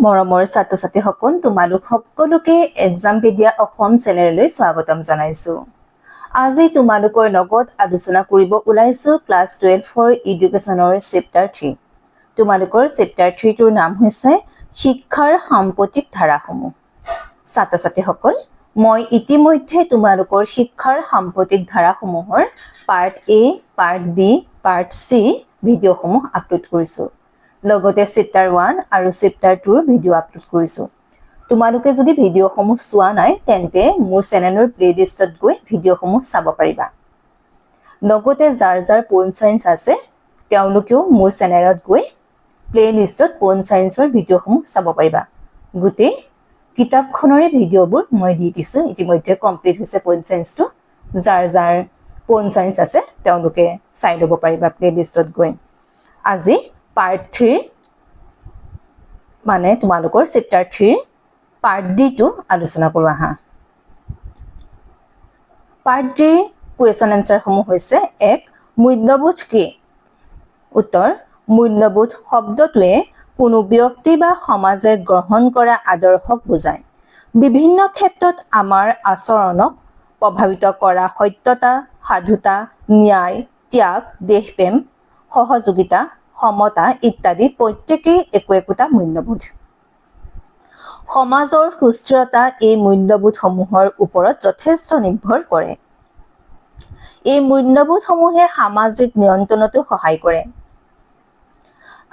মৰমৰ ছাত্ৰ ছাত্ৰীসকল, তোমালোক সকলোকে এক্সামপেডিয়া অসম চেনেললৈ স্বাগতম জনাইছোঁ। আজি তোমালোকৰ লগত আলোচনা কৰিব ওলাইছোঁ ক্লাছ 12ৰ এডুকেশ্যনৰ চেপ্টাৰ 3। তোমালোকৰ চেপ্টাৰ 3টোৰ নাম হৈছে শিক্ষাৰ সাম্প্ৰতিক ধাৰাসমূহ। ছাত্ৰ ছাত্ৰীসকল, মই ইতিমধ্যে তোমালোকৰ শিক্ষাৰ সাম্প্ৰতিক ধাৰাসমূহৰ part A, part B, part C ভিডিঅ'সমূহ আপলোড কৰিছোঁ। লগতে চেপ্টাৰ 1 আৰু চেপ্টাৰ 2ৰ ভিডিঅ' আপলোড কৰিছোঁ। তোমালোকে যদি ভিডিঅ'সমূহ চোৱা নাই, তেন্তে মোৰ চেনেলৰ প্লে'লিষ্টত গৈ ভিডিঅ'সমূহ চাব পাৰিবা। লগতে যাৰ যাৰ প'ল চায়েন্স আছে, তেওঁলোকেও মোৰ চেনেলত গৈ প্লে'লিষ্টত প'ল চায়েন্সৰ ভিডিঅ'সমূহ চাব পাৰিবা। গোটেই কিতাপখনৰে ভিডিঅ'বোৰ মই দি দিছোঁ। ইতিমধ্যে কমপ্লিট হৈছে প'ল চায়েন্সটো। যাৰ যাৰ প'ল চায়েন্স আছে, তেওঁলোকে চাই ল'ব পাৰিবা প্লে'লিষ্টত গৈ। আজি পাৰ্ট 3ৰ, মানে তোমালোকৰ চেপ্টাৰ 3ৰ পাৰ্ট ডিটো আলোচনা কৰোঁ আহা। পাৰ্ট ডিৰ কুৱেশ্যন এনচাৰসমূহ হৈছে: 1, মূল্যবোধ কি? উত্তৰ, মূল্যবোধ শব্দটোৱে কোনো ব্যক্তি বা সমাজে গ্ৰহণ কৰা আদৰ্শক বুজায়। বিভিন্ন ক্ষেত্ৰত আমাৰ আচৰণক প্ৰভাৱিত কৰা সত্যতা, সাধুতা, ন্যায়, ত্যাগ, দেশপ্ৰেম, সহযোগিতা, সমতা ইত্যাদি প্ৰত্যেকেই একো একোটা মূল্যবোধ। সমাজৰ সুস্থিৰতা এই মূল্যবোধসমূহৰ ওপৰত যথেষ্ট নিৰ্ভৰ কৰে। এই মূল্যবোধসমূহে সামাজিক নিয়ন্ত্ৰণতো সহায় কৰে।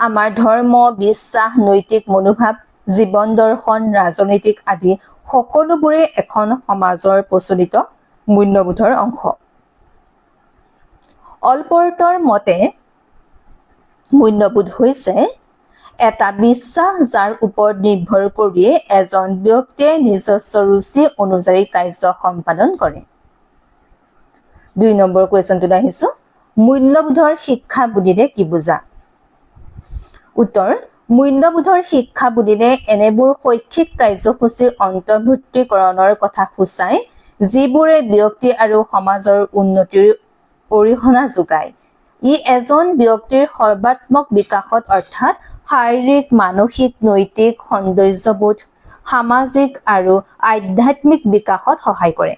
আমাৰ ধৰ্ম, বিশ্বাস, নৈতিক মনোভাৱ, জীৱন দৰ্শন, ৰাজনৈতিক আদি সকলোবোৰে এখন সমাজৰ প্ৰচলিত মূল্যবোধৰ অংশ। অলপৰ্টৰ মতে মূল্যবোধ হৈছে এটা বিশ্বাস, যাৰ ওপৰত নিৰ্ভৰ কৰিয়ে এজন ব্যক্তিয়ে নিজস্ব ৰুচি অনুযায়ী কাৰ্য সম্পাদন কৰে। 2 নম্বৰ কুৱেশ্যনটোলৈ আহিছোঁ। মূল্যবোধৰ শিক্ষা বুলিলে কি বুজা? উত্তৰ, মূল্যবোধৰ শিক্ষা বুলিলে এনেবোৰ শৈক্ষিক কাৰ্যসূচী অন্তৰ্ভুক্তিকৰণৰ কথা সূচায়, যিবোৰে ব্যক্তি আৰু সমাজৰ উন্নতিৰ অৰিহণা যোগায়। ই এজন ব্যক্তিৰ সৰ্বাত্মক বিকাশত, অৰ্থাৎ শাৰীৰিক, মানসিক, নৈতিক, সৌন্দৰ্যবোধ, সামাজিক আৰু আধ্যাত্মিক বিকাশত সহায় কৰে।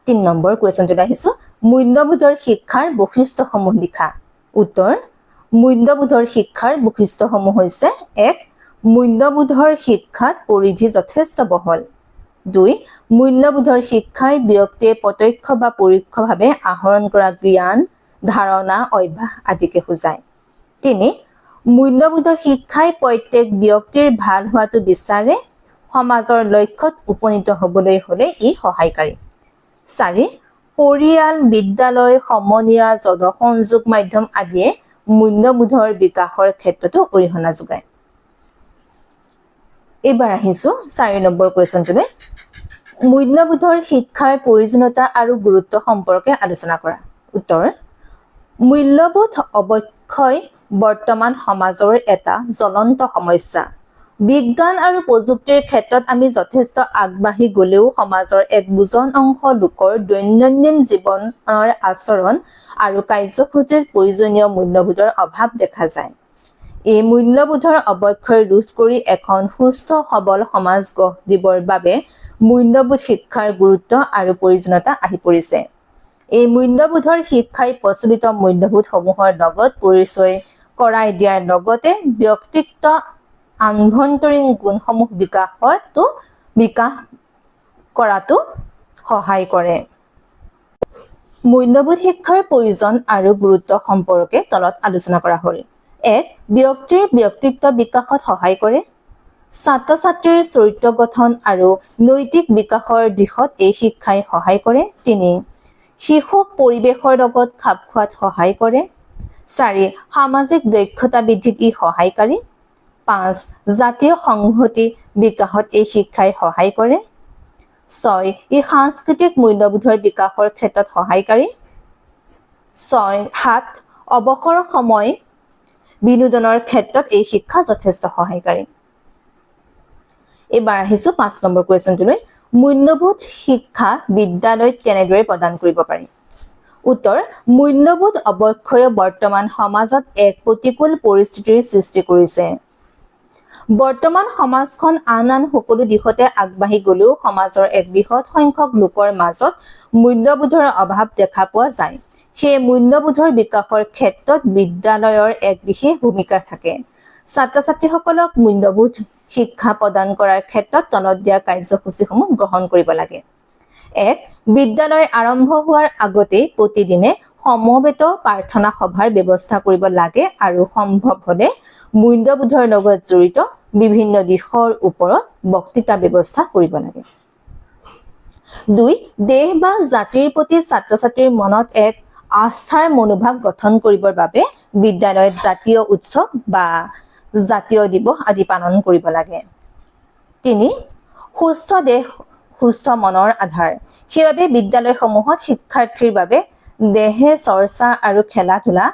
3 নম্বৰ কুৱেশ্যনটোলৈ আহিছো। মূল্যবোধৰ শিক্ষাৰ বৈশিষ্ট্যসমূহ লিখা। উত্তৰ, মূল্যবোধৰ শিক্ষাৰ বৈশিষ্ট্যসমূহ হৈছে: 1, মূল্যবোধৰ শিক্ষাত পৰিধি যথেষ্ট বহল। 2, মূল্যবোধৰ শিক্ষাই ব্যক্তিয়ে প্ৰত্যক্ষ বা পৰোক্ষভাৱে আহৰণ কৰা জ্ঞান, ধাৰণা, অভ্যাস আদিকে সূচায়। 3, মূল্যবোধৰ শিক্ষাই প্ৰত্যেক ব্যক্তিৰ ভাল হোৱাটো বিচাৰে। সমাজৰ লক্ষ্যত উপনীত হ'বলৈ হ'লে ই সহায়কাৰী। 4, পৰিয়াল, বিদ্যালয়, সমনীয়া, জনসংযোগ মাধ্যম আদিয়ে মূল্যবোধৰ বিকাশৰ ক্ষেত্ৰতো অৰিহণা যোগায়। এইবাৰ আহিছো 4 নম্বৰ কুৱেশ্যনটোলৈ। মূল্যবোধৰ শিক্ষাৰ প্ৰয়োজনীয়তা আৰু গুৰুত্ব সম্পৰ্কে আলোচনা কৰা। উত্তৰ, মূল্যবোধ অৱক্ষয় বৰ্তমান সমাজৰ এটা জ্বলন্ত সমস্যা। বিজ্ঞান আৰু প্ৰযুক্তিৰ ক্ষেত্ৰত আমি যথেষ্ট আগবাঢ়ি গ'লেও সমাজৰ এক বুজন অংশ লোকৰ দৈনন্দিন জীৱনৰ আচৰণ আৰু কাৰ্যসূচীত প্ৰয়োজনীয় মূল্যবোধৰ অভাৱ দেখা যায়। এই মূল্যবোধৰ অৱক্ষয় ৰোধ কৰি এখন সুস্থ সবল সমাজ গঢ় দিবৰ বাবে মূল্যবোধ শিক্ষাৰ গুৰুত্ব আৰু প্ৰয়োজনীয়তা আহি পৰিছে। এই মূল্যবোধৰ শিক্ষাই প্ৰচলিত মূল্যবোধসমূহৰ লগত পৰিচয় কৰাই দিয়াৰ লগতে ব্যক্তিত্ব আভ্যন্তৰীণ গুণসমূহ বিকাশ কৰাতো সহায় কৰে। মূল্যবোধ শিক্ষাৰ প্ৰয়োজন আৰু গুৰুত্ব সম্পৰ্কে তলত আলোচনা কৰা হ'ল। 1, ব্যক্তিৰ ব্যক্তিত্ব বিকাশত সহায় কৰে। ছাত্ৰ ছাত্ৰীৰ চৰিত্ৰ গঠন আৰু নৈতিক বিকাশৰ দিশত এই শিক্ষাই সহায় কৰে। 3, শিশুক পৰিৱেশৰ লগত খাপ খোৱাত সহায় কৰে। 4, সামাজিক দক্ষতা বৃদ্ধিত ই সহায়কাৰী। 5, জাতীয় সংহতি বিকাশত এই শিক্ষাই সহায় কৰে। 6, ই সাংস্কৃতিক মূল্যবোধৰ বিকাশৰ ক্ষেত্ৰত সহায়কাৰী। 6, 7, অৱসৰ সময় বিনোদনৰ ক্ষেত্ৰত এই শিক্ষা যথেষ্ট সহায়কাৰী। এইবাৰ আহিছো 5 নম্বৰ কুৱেশ্যনটোলৈ। মূল্যবোধ শিক্ষা বিদ্যালয়ত কেনেদৰে প্ৰদান কৰিব পাৰি? উত্তৰ, মূল্যবোধ অৱক্ষয়ে বৰ্তমান সমাজত এক প্ৰতিকূল পৰিস্থিতিৰ সৃষ্টি কৰিছে। বৰ্তমান সমাজখন আন আন সকলো দিশতে আগবাঢ়ি গ'লেও সমাজৰ এক বৃহৎ সংখ্যক লোকৰ মাজত মূল্যবোধৰ অভাৱ দেখা পোৱা যায়। সেয়ে মূল্যবোধৰ বিকাশৰ ক্ষেত্ৰত বিদ্যালয়ৰ এক বিশেষ ভূমিকা থাকে। ছাত্ৰ ছাত্ৰীসকলক মূল্যবোধ শিক্ষা প্ৰদান কৰাৰ ক্ষেত্ৰত তলত দিয়া কাৰ্যসূচীসমূহ গ্ৰহণ কৰিব লাগে। 1, বিদ্যালয় আৰম্ভ হোৱাৰ আগতেই প্ৰতিদিনে সমবেত প্ৰাৰ্থনা সভাৰ ব্যৱস্থা কৰিব লাগে আৰু সম্ভৱ হলে মূল্যবোধৰ লগত জড়িত বিভিন্ন দিশৰ ওপৰত বক্তৃতা ব্যৱস্থা কৰিব লাগে। 2, দেশ বা জাতিৰ প্ৰতি ছাত্ৰ ছাত্ৰীৰ মনত এক আস্থাৰ মনোভাৱ গঠন কৰিবৰ বাবে বিদ্যালয়ত জাতীয় উৎসৱ বা জাতীয় দিৱস আদি পালন কৰিব লাগে। 3, সুস্থ দেহ সুস্থ মনৰ আধাৰ। সেইবাবে বিদ্যালয়সমূহত শিক্ষাৰ্থীৰ বাবে দেহে চৰ্চা আৰু খেলা ধূলা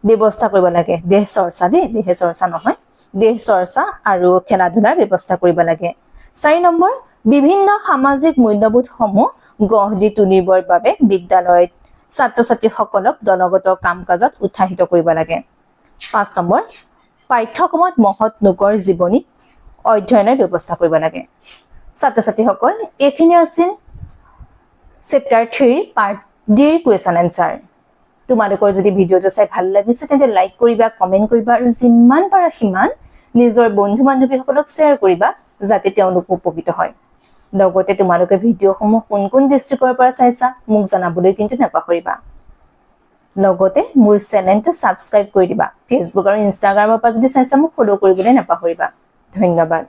ব্যৱস্থা কৰিব লাগে। দেহ চৰ্চা দেই, দেহে চৰ্চা নহয়, দেহ চৰ্চা আৰু খেলা ধূলাৰ ব্যৱস্থা কৰিব লাগে। 4 নম্বৰ, বিভিন্ন সামাজিক মূল্যবোধসমূহ গঢ় দি তুলিবৰ বাবে বিদ্যালয়ত ছাত্ৰ ছাত্ৰীসকলক দলগত কাম কাজত উৎসাহিত কৰিব লাগে। 5 নম্বৰ, পাঠ্যক্ৰমত মহৎ লোকৰ জীৱনী অধ্যয়নৰ ব্যৱস্থা কৰিব লাগে। ছাত্ৰ ছাত্ৰীসকল, এইখিনি আছিল চেপ্টাৰ 3ৰ পাৰ্ট ডিৰ কুৱেশ্যন এনচাৰ। তোমালোকৰ যদি ভিডিঅ'টো চাই ভাল লাগিছে, তেন্তে লাইক কৰিবা, কমেণ্ট কৰিবা আৰু যিমান পাৰা সিমান নিজৰ বন্ধু বান্ধৱীসকলক শ্বেয়াৰ কৰিবা, যাতে তেওঁলোকো উপকৃত হয়। লগতে তোমালোকে ভিডিঅ'সমূহ কোন কোন ডিষ্ট্ৰিক্টৰ পৰা চাইছা মোক জনাবলৈ কিন্তু নাপাহৰিবা। লগতে মোৰ চেনেলটো ছাবস্ক্ৰাইব কৰি দিবা। ফেচবুক আৰু ইনষ্টাগ্ৰামৰ পৰা যদি চাইছা, মোক ফ'ল' কৰিবলৈ নাপাহৰিবা। ধন্যবাদ।